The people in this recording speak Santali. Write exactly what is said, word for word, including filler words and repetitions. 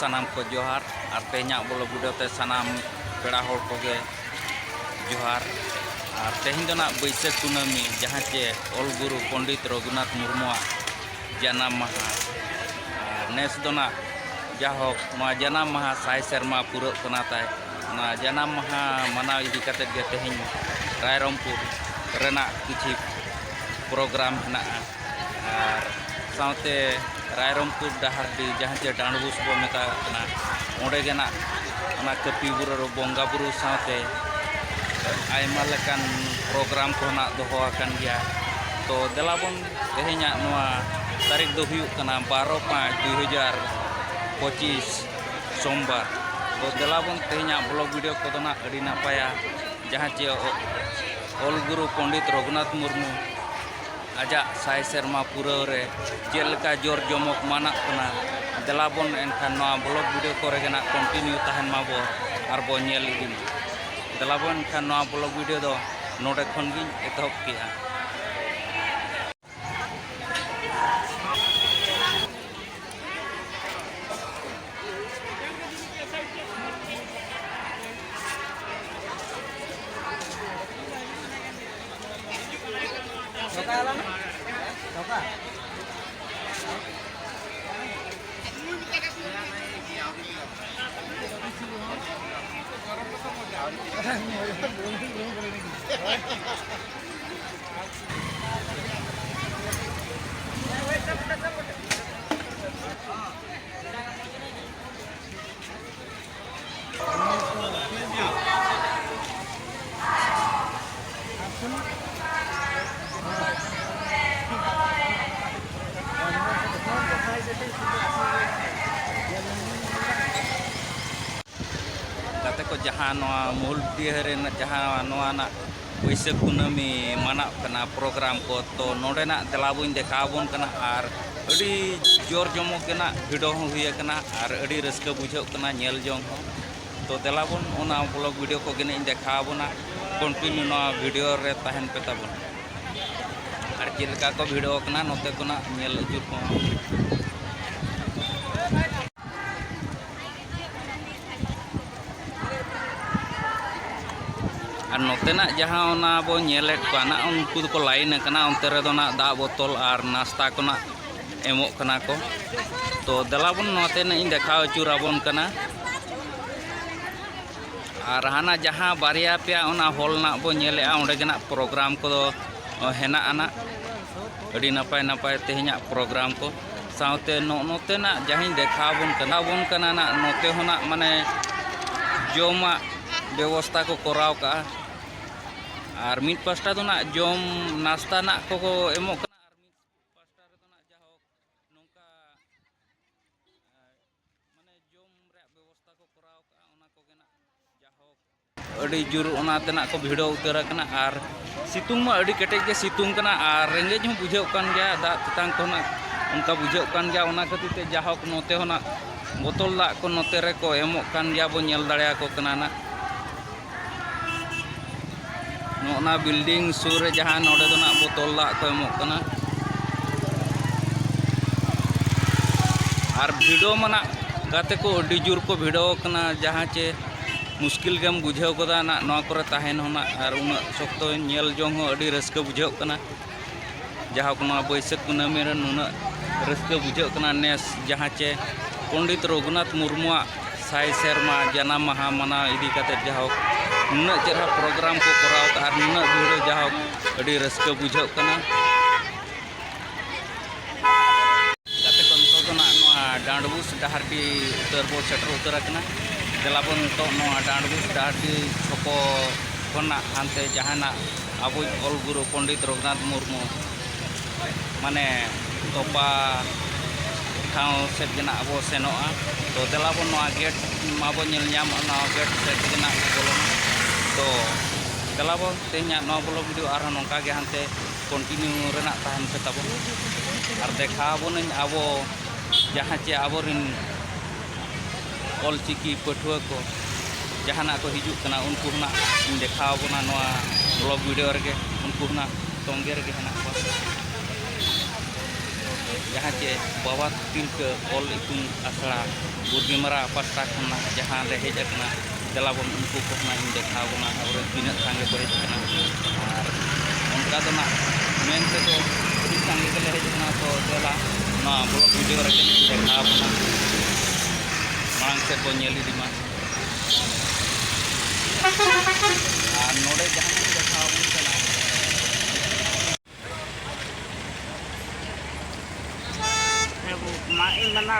ᱥᱟᱱᱟᱢ ᱠᱚ ᱡᱚᱦᱟᱨ᱾ ᱟᱨ ᱛᱮᱦᱮᱧᱟᱜ ᱵᱞᱚᱜ ᱵᱷᱤᱰᱤᱭᱳ ᱛᱮ ᱥᱟᱱᱟᱢ ᱯᱮᱲᱟ ᱦᱚᱲ ᱠᱚᱜᱮ ᱡᱚᱦᱟᱨ᱾ ᱟᱨ ᱛᱮᱦᱮᱧ ᱫᱚ ᱱᱟᱜ ᱵᱟᱹᱭᱥᱟᱹᱠᱷ ᱠᱩᱱᱟᱹᱢᱤ, ᱡᱟᱦᱟᱸ ᱪᱮ ᱚᱞ ᱜᱩᱨᱩ ᱯᱚᱱᱰᱤᱛ ᱨᱚᱜᱷᱩᱱᱟᱛᱷ ᱢᱩᱨᱢᱩᱣᱟᱜ ᱡᱟᱱᱟᱢ ᱢᱟᱦᱟ᱾ ᱟᱨ ᱱᱮᱥ ᱫᱚ ᱱᱟᱜ ᱡᱟᱭᱦᱳᱠ ᱱᱚᱣᱟ ᱡᱟᱱᱟᱢ ᱢᱟᱦᱟ ᱥᱟᱭ ᱥᱮᱨᱢᱟ ᱯᱩᱨᱟᱹᱜ ᱠᱟᱱᱟ ᱛᱟᱭ᱾ ᱚᱱᱟ ᱡᱟᱱᱟᱢ ᱢᱟᱦᱟ ᱢᱟᱱᱟᱣ ᱤᱫᱤ ᱠᱟᱛᱮᱫ ᱜᱮ ᱛᱮᱦᱮᱧ ᱨᱟᱭᱨᱚᱝᱯᱩᱨ ᱨᱮᱱᱟᱜ ᱠᱤᱪᱷᱤ ᱯᱨᱳᱜᱨᱟᱢ ᱦᱮᱱᱟᱜᱼᱟ᱾ ᱟᱨ ᱥᱟᱶᱛᱮ ᱨᱟᱭᱨᱚᱝᱯᱩᱨ ᱰᱟᱦᱟᱨᱰᱤ, ᱡᱟᱦᱟᱸ ᱪᱮ ᱰᱟᱸᱰᱵᱩᱥ ᱵᱚ ᱢᱮᱛᱟᱜ ᱠᱟᱱᱟ, ᱚᱸᱰᱮ ᱜᱮ ᱱᱟᱜ ᱚᱱᱟ ᱠᱟᱹᱯᱤ ᱵᱩᱨᱩ ᱨᱮ ᱵᱚᱸᱜᱟ ᱵᱩᱨᱩ ᱥᱟᱶᱛᱮ ᱟᱭᱢᱟ ᱞᱮᱠᱟᱱ ᱯᱨᱳᱜᱨᱟᱢ ᱠᱚ ᱱᱟᱜ ᱫᱚᱦᱚ ᱟᱠᱟᱱ ᱜᱮᱭᱟ᱾ ᱛᱚ ᱫᱮᱞᱟ ᱵᱚᱱ, ᱛᱮᱦᱮᱧᱟᱜ ᱱᱚᱣᱟ ᱛᱟᱹᱨᱤᱠᱷ ᱫᱚ ᱦᱩᱭᱩᱜ ᱠᱟᱱᱟ ᱵᱟᱨᱚ ᱯᱟᱸᱪ ᱫᱩᱭ ᱦᱟᱡᱟᱨ ᱯᱚᱸᱪᱤᱥ, ᱥᱳᱢᱵᱟᱨ᱾ ᱛᱚ ᱫᱮᱞᱟ ᱵᱚᱱ, ᱛᱮᱦᱮᱧᱟᱜ ᱵᱞᱚᱜ ᱵᱷᱤᱰᱤᱭᱳ ᱠᱚᱫᱚ ᱱᱟᱜ ᱟᱹᱰᱤ ᱱᱟᱯᱟᱭᱟ, ᱡᱟᱦᱟᱸ ᱪᱮ ᱚ-, ᱚᱞ ᱜᱩᱨᱩ ᱯᱚᱱᱰᱤᱛ ᱨᱚᱜᱷᱩᱱᱟᱛᱷ ᱢᱩᱨᱢᱩ ᱟᱡᱟᱜ ᱥᱟᱭ ᱥᱮᱨᱢᱟ ᱯᱩᱨᱟᱹᱣ ᱨᱮ ᱪᱮᱫ ᱞᱮᱠᱟ ᱡᱳᱨ ᱡᱚᱢᱚᱠ ᱢᱟᱱᱟᱜ ᱠᱟᱱᱟ᱾ ᱫᱮᱞᱟ ᱵᱚᱱ ᱮᱱᱠᱷᱟᱱ ᱱᱚᱣᱟ ᱵᱞᱚᱜ ᱵᱷᱤᱰᱤᱭᱳ ᱠᱚᱨᱮ ᱜᱮ ᱱᱟᱜ ᱠᱚᱱᱴᱤᱱᱤᱭᱩ ᱛᱟᱦᱮᱱ ᱢᱟᱵᱚ ᱟᱨ ᱵᱚ ᱧᱮᱞ ᱤᱫᱤ ᱢᱟ᱾ ᱫᱮᱞᱟ ᱵᱚᱱ ᱮᱱᱠᱷᱟᱱ ᱱᱚᱣᱟ ᱵᱞᱚᱜ ᱵᱷᱤᱰᱤᱭᱳ ᱫᱚ ᱱᱚᱰᱮ ᱠᱷᱚᱱ ᱜᱤᱧ ᱮᱛᱚᱦᱚᱵ ᱠᱮᱜᱼᱟ᱾ ᱜᱟᱛᱮ ᱠᱚ, ᱡᱟᱦᱟᱸ ᱱᱚᱣᱟ ᱢᱩᱞᱰᱤᱦᱟᱹ ᱨᱮᱱᱟᱜ ᱡᱟᱦᱟᱸ ᱱᱚᱣᱟ ᱱᱟᱜ ᱵᱟᱹᱭᱥᱟᱹᱠᱷ ᱠᱩᱱᱟᱹᱢᱤ ᱢᱟᱱᱟᱜ ᱠᱟᱱᱟ ᱯᱨᱳᱜᱨᱟᱢ ᱠᱚ, ᱛᱚ ᱱᱚᱰᱮᱱᱟᱜ ᱫᱮᱞᱟ ᱵᱚᱱ ᱫᱮᱠᱷᱟᱣ ᱟᱵᱚᱱ ᱠᱟᱱᱟ᱾ ᱟᱨ ᱟᱹᱰᱤ ᱡᱳᱨ ᱡᱚᱢᱚᱠ ᱜᱮ ᱱᱟᱜ ᱵᱷᱤᱰ ᱦᱚᱸ ᱦᱩᱭ ᱟᱠᱟᱱᱟ ᱟᱨ ᱟᱹᱰᱤ ᱨᱟᱹᱥᱠᱟᱹ ᱵᱩᱡᱷᱟᱹᱜ ᱠᱟᱱᱟ ᱧᱮᱞ ᱡᱚᱝ ᱦᱚᱸ᱾ ᱛᱚ ᱫᱮᱞᱟ ᱵᱚᱱ ᱚᱱᱟ ᱵᱞᱚᱜ ᱵᱷᱤᱰᱤᱭᱳ ᱠᱚᱜᱮ ᱱᱟᱜ ᱤᱧ ᱫᱮᱠᱷᱟᱣ ᱟᱵᱚᱱᱟ, ᱠᱚᱱᱴᱤᱱᱤᱭᱩ ᱱᱚᱣᱟ ᱵᱷᱤᱰᱤᱭᱳ ᱨᱮ ᱛᱟᱦᱮᱱ ᱯᱮ ᱛᱟᱵᱚᱱ᱾ ᱟᱨ ᱪᱮᱫ ᱞᱮᱠᱟ ᱠᱚ ᱵᱷᱤᱲ ᱟᱠᱟᱱᱟ ᱱᱚᱛᱮ ᱠᱷᱚᱱᱟᱜ ᱧᱮᱞ ᱟᱹᱪᱩᱨ ᱠᱚᱦᱚᱸ᱾ ᱟᱨ ᱱᱚᱛᱮᱱᱟᱜ ᱡᱟᱦᱟᱸ ᱚᱱᱟ ᱵᱚ ᱧᱮᱞᱮᱫ ᱠᱚᱣᱟ ᱱᱟᱜ, ᱩᱱᱠᱩ ᱫᱚᱠᱚ ᱞᱟᱭᱤᱱ ᱟᱠᱟᱱᱟ, ᱚᱱᱛᱮ ᱨᱮᱫᱚ ᱱᱟᱜ ᱫᱟᱜ ᱵᱳᱛᱚᱞ ᱟᱨ ᱱᱟᱥᱛᱟ ᱠᱚ ᱱᱟᱜ ᱮᱢᱚᱜ ᱠᱟᱱᱟ ᱠᱚ᱾ ᱛᱚ ᱫᱮᱞᱟ ᱵᱚᱱ ᱱᱚᱛᱮ ᱱᱟᱜ ᱤᱧ ᱫᱮᱠᱷᱟᱣ ᱟᱹᱪᱩᱨ ᱟᱵᱚᱱ ᱠᱟᱱᱟ᱾ ᱟᱨ ᱦᱟᱱᱟ ᱡᱟᱦᱟᱸ ᱵᱟᱨᱭᱟ ᱯᱮᱭᱟ ᱚᱱᱟ ᱦᱚᱞ ᱱᱟᱜ ᱵᱚ ᱧᱮᱞᱮᱜᱼᱟ, ᱚᱸᱰᱮ ᱜᱮ ᱱᱟᱜ ᱯᱨᱳᱜᱨᱟᱢ ᱠᱚᱫᱚ ᱦᱮᱱᱟᱜᱼᱟ ᱱᱟᱜ᱾ ᱟᱹᱰᱤ ᱱᱟᱯᱟᱭ ᱱᱟᱯᱟᱭ ᱛᱮᱦᱮᱧᱟᱜ ᱯᱨᱳᱜᱨᱟᱢ ᱠᱚ ᱥᱟᱶᱛᱮ ᱱᱚᱜᱼᱚ ᱱᱚᱛᱮᱱᱟᱜ ᱡᱟᱦᱟᱸᱧ ᱫᱮᱠᱷᱟᱣ ᱟᱵᱚᱱ ᱠᱟᱱᱟ, ᱟᱵᱚᱱ ᱠᱟᱱᱟ ᱱᱟᱜ, ᱱᱚᱛᱮ ᱦᱚᱸ ᱱᱟᱜ ᱢᱟᱱᱮ ᱡᱚᱢᱟᱜ ᱵᱮᱵᱚᱥᱛᱷᱟ ᱠᱚ ᱠᱚᱨᱟᱣ ᱠᱟᱜᱼᱟ᱾ ᱟᱨ ᱢᱤᱫ ᱯᱟᱥᱴᱟ ᱫᱚ ᱱᱟᱜ ᱡᱚᱢ ᱱᱟᱥᱛᱟ ᱱᱟᱜ ᱠᱚᱠᱚ ᱮᱢᱚᱜ ᱠᱟᱱᱟ, ᱟᱨ ᱢᱤᱫ ᱯᱟᱥᱴᱟ ᱨᱮᱫᱚ ᱱᱟᱜ ᱡᱟᱦᱳᱠ ᱱᱚᱝᱠᱟ, ᱮ, ᱢᱟᱱᱮ ᱡᱚᱢ ᱨᱮᱭᱟᱜ ᱵᱮᱵᱚᱥᱛᱷᱟ ᱠᱚ ᱠᱚᱨᱟᱣ ᱠᱟᱜᱼᱟ, ᱚᱱᱟ ᱠᱚᱜᱮ ᱱᱟᱜ ᱡᱟᱦᱳᱠ ᱟᱹᱰᱤ ᱡᱳᱨ ᱚᱱᱟ ᱛᱮᱱᱟᱜ ᱠᱚ ᱵᱷᱤᱲᱟᱹᱣ ᱩᱛᱟᱹᱨ ᱟᱠᱟᱱᱟ᱾ ᱟᱨ ᱥᱤᱛᱩᱝ ᱢᱟ ᱟᱹᱰᱤ ᱠᱮᱴᱮᱡ ᱜᱮ ᱥᱤᱛᱩᱝ ᱠᱟᱱᱟ, ᱟᱨ ᱨᱮᱸᱜᱮᱡ ᱦᱚᱸ ᱵᱩᱡᱷᱟᱹᱜ ᱠᱟᱱ ᱜᱮᱭᱟ, ᱫᱟᱜ ᱛᱮᱛᱟᱝ ᱠᱚ ᱱᱟᱜ ᱚᱱᱠᱟ ᱵᱩᱡᱷᱟᱹᱜ ᱠᱟᱱ ᱜᱮᱭᱟ᱾ ᱚᱱᱟ ᱠᱷᱟᱹᱛᱤᱨ ᱛᱮ ᱡᱟᱦᱳᱠ ᱱᱚᱛᱮ ᱦᱚᱸ ᱱᱟᱜ ᱵᱳᱛᱚᱞ ᱫᱟᱜ ᱠᱚ ᱱᱚᱛᱮ ᱨᱮᱠᱚ ᱮᱢᱚᱜ ᱠᱟᱱ ᱜᱮᱭᱟ, ᱵᱚ ᱧᱮᱞ ᱫᱟᱲᱮᱭᱟᱠᱚ ᱠᱟᱱᱟ ᱱᱟᱜ᱾ ᱱᱚᱜᱼᱚ ᱱᱟ ᱵᱤᱞᱰᱤᱝ ᱥᱩᱨ ᱨᱮ ᱡᱟᱦᱟᱸ ᱱᱚᱰᱮ ᱫᱚ ᱱᱟᱜ ᱵᱳᱛᱚᱞ ᱫᱟᱜ ᱠᱚ ᱮᱢᱚᱜ ᱠᱟᱱᱟ᱾ ᱟᱨ ᱵᱷᱤᱲᱚ ᱢᱟ ᱱᱟᱜ ᱜᱟᱛᱮ ᱠᱚ ᱟᱹᱰᱤ ᱡᱳᱨ ᱠᱚ ᱵᱷᱤᱲᱚ ᱟᱠᱟᱱᱟ, ᱡᱟᱦᱟᱸ ᱪᱮ ᱢᱩᱥᱠᱤᱞ ᱜᱮᱢ ᱵᱩᱡᱷᱟᱹᱣ ᱜᱚᱫᱟ ᱱᱟᱜ ᱱᱚᱣᱟ ᱠᱚᱨᱮ ᱛᱟᱦᱮᱱ ᱦᱚᱸ ᱱᱟᱜ᱾ ᱟᱨ ᱩᱱᱟᱹᱜ ᱥᱚᱠᱛᱚ ᱧᱮᱞ ᱡᱚᱝ ᱦᱚᱸ ᱟᱹᱰᱤ ᱨᱟᱹᱥᱠᱟᱹ ᱵᱩᱡᱷᱟᱹᱜ ᱠᱟᱱᱟ᱾ ᱡᱟᱦᱳᱠ ᱱᱚᱣᱟ ᱵᱟᱹᱭᱥᱟᱹᱠᱷ ᱠᱩᱱᱟᱹᱢᱤ ᱨᱮ ᱱᱩᱱᱟᱹᱜ ᱨᱟᱹᱥᱠᱟᱹ ᱵᱩᱡᱷᱟᱹᱜ ᱠᱟᱱᱟ ᱱᱮᱥ, ᱡᱟᱦᱟᱸ ᱪᱮ ᱯᱚᱱᱰᱤᱛ ᱨᱚᱜᱷᱩᱱᱟᱛᱷ ᱢᱩᱨᱢᱩᱣᱟᱜ ᱥᱟᱭ ᱥᱮᱨᱢᱟ ᱡᱟᱱᱟᱢ ᱢᱟᱦᱟ ᱢᱟᱱᱟᱣ ᱤᱫᱤ ᱠᱟᱛᱮ ᱡᱟᱦᱳᱠ ᱱᱩᱱᱟᱹᱜ ᱪᱮᱦᱨᱟ ᱯᱨᱳᱜᱨᱟᱢ ᱠᱚ ᱠᱚᱨᱟᱣ ᱠᱟᱜᱼᱟ ᱟᱨ ᱱᱩᱱᱟᱹᱜ ᱵᱷᱤᱲ ᱡᱟᱦᱳᱠ ᱟᱹᱰᱤ ᱨᱟᱹᱥᱠᱟᱹ ᱵᱩᱡᱷᱟᱹᱜ ᱠᱟᱱᱟ᱾ ᱜᱟᱛᱮ ᱠᱚ, ᱱᱤᱛᱚᱜ ᱫᱚ ᱱᱟᱜ ᱱᱚᱣᱟ ᱰᱟᱸᱰᱵᱩᱥ ᱰᱟᱦᱟᱨᱰᱤ ᱩᱛᱟᱹᱨ ᱵᱚ ᱥᱮᱴᱮᱨ ᱩᱛᱟᱹᱨ ᱟᱠᱟᱱᱟ᱾ ᱫᱮᱞᱟ ᱵᱚᱱ ᱱᱤᱛᱚᱜ ᱱᱚᱣᱟ ᱰᱟᱸᱰᱵᱩᱥ ᱰᱟᱦᱟᱨᱰᱤ ᱪᱷᱚᱠᱚ ᱠᱷᱚᱱᱟᱜ ᱦᱟᱱᱛᱮ ᱡᱟᱦᱟᱱᱟᱜ ᱟᱵᱚᱭᱤᱡ ᱚᱞ ᱜᱩᱨᱩ ᱯᱚᱱᱰᱤᱛ ᱨᱚᱜᱷᱩᱱᱟᱛᱷ ᱢᱩᱨᱢᱩ ᱢᱟᱱᱮ ᱛᱚᱯᱟ ᱴᱷᱟᱶ ᱥᱮᱫ ᱜᱮ ᱱᱟᱜ ᱵᱚ ᱥᱮᱱᱚᱜᱼᱟ᱾ ᱛᱚ ᱫᱮᱞᱟ ᱵᱚᱱ ᱱᱚᱣᱟ ᱜᱮᱴ ᱢᱟᱵᱚ ᱧᱮᱞ ᱧᱟᱢ, ᱱᱚᱣᱟ ᱜᱮᱴ ᱥᱮᱫ ᱜᱮ ᱱᱟᱜ ᱵᱚ ᱵᱚᱞᱚᱱᱟ᱾ ᱛᱚ ᱫᱮᱞᱟ ᱵᱚᱱ ᱛᱮᱦᱮᱧᱟᱜ ᱱᱚᱣᱟ ᱵᱞᱚᱜ ᱵᱷᱤᱰᱤᱭᱳ ᱟᱨᱦᱚᱸ ᱱᱚᱝᱠᱟ ᱜᱮ ᱦᱟᱱᱛᱮ ᱠᱚᱱᱴᱤᱱᱤᱭᱩ ᱨᱮᱱᱟᱜ ᱛᱟᱦᱮᱱ ᱯᱮ ᱛᱟᱵᱚᱱ᱾ ᱟᱨ ᱫᱮᱠᱷᱟᱣ ᱟᱵᱚᱱᱟᱹᱧ ᱟᱵᱚ ᱡᱟᱦᱟᱸ ᱪᱮ ᱟᱵᱚᱨᱮᱱ ᱚᱞ ᱪᱤᱠᱤ ᱯᱟᱹᱴᱷᱩᱣᱟᱹ ᱠᱚ ᱡᱟᱦᱟᱱᱟᱜ ᱠᱚ ᱦᱤᱡᱩᱜ ᱠᱟᱱᱟ, ᱩᱱᱠᱩ ᱦᱚᱸ ᱱᱟᱜ ᱤᱧ ᱫᱮᱠᱷᱟᱣ ᱟᱵᱚᱱᱟ ᱱᱚᱣᱟ ᱵᱞᱚᱜ ᱵᱷᱤᱰᱤᱭᱳ ᱨᱮᱜᱮ᱾ ᱩᱱᱠᱩ ᱦᱚᱸ ᱱᱟᱜ ᱛᱚᱸᱜᱮ ᱨᱮᱜᱮ ᱦᱮᱱᱟᱜ ᱠᱚᱣᱟ᱾ ᱡᱟᱦᱟᱸ ᱪᱮ ᱵᱟᱵᱟ ᱛᱤᱞᱠᱟᱹ ᱚᱞ ᱤᱛᱩᱱ ᱟᱥᱲᱟ ᱵᱩᱨᱜᱤᱢᱟᱨᱟ ᱯᱟᱥᱴᱟ ᱠᱷᱚᱱ ᱱᱟᱜ ᱡᱟᱦᱟᱸ ᱞᱮ ᱦᱮᱡ ᱟᱠᱟᱱᱟ, ᱫᱮᱞᱟ ᱵᱚᱱ ᱩᱱᱠᱩ ᱠᱚ ᱦᱚᱸ ᱤᱧ ᱫᱮᱠᱷᱟᱣ ᱵᱚᱱᱟ, ᱟᱵᱚᱨᱮᱱ ᱛᱤᱱᱟᱹᱜ ᱥᱟᱸᱜᱮ ᱠᱚ ᱦᱮᱡ ᱟᱠᱟᱱᱟ᱾ ᱟᱨ ᱚᱱᱠᱟ ᱫᱚ ᱱᱟᱜ ᱢᱮᱱ ᱛᱮᱫᱚ ᱟᱹᱰᱤ ᱥᱟᱸᱜᱮ ᱜᱮᱞᱮ ᱦᱮᱡ ᱟᱠᱟᱱᱟ, ᱛᱚ ᱫᱮᱞᱟ ᱱᱚᱣᱟ ᱵᱞᱚᱜ ᱵᱷᱤᱰᱤᱭᱳ ᱨᱮ ᱠᱟᱹᱴᱤᱡ ᱫᱮᱠᱷᱟᱣ ᱵᱚᱱᱟ, ᱢᱟᱲᱟᱝ ᱥᱮᱫ ᱵᱚᱱ ᱧᱮᱞ ᱤᱫᱤ ᱢᱟ᱾ ᱟᱨ ᱱᱚᱰᱮ ᱡᱟᱦᱟᱸ ᱵᱚᱱ ᱫᱮᱠᱷᱟᱣ ᱟᱵᱚᱱ ᱠᱟᱱᱟ, ᱢᱟᱜ ᱤᱧ ᱢᱮᱱᱟ,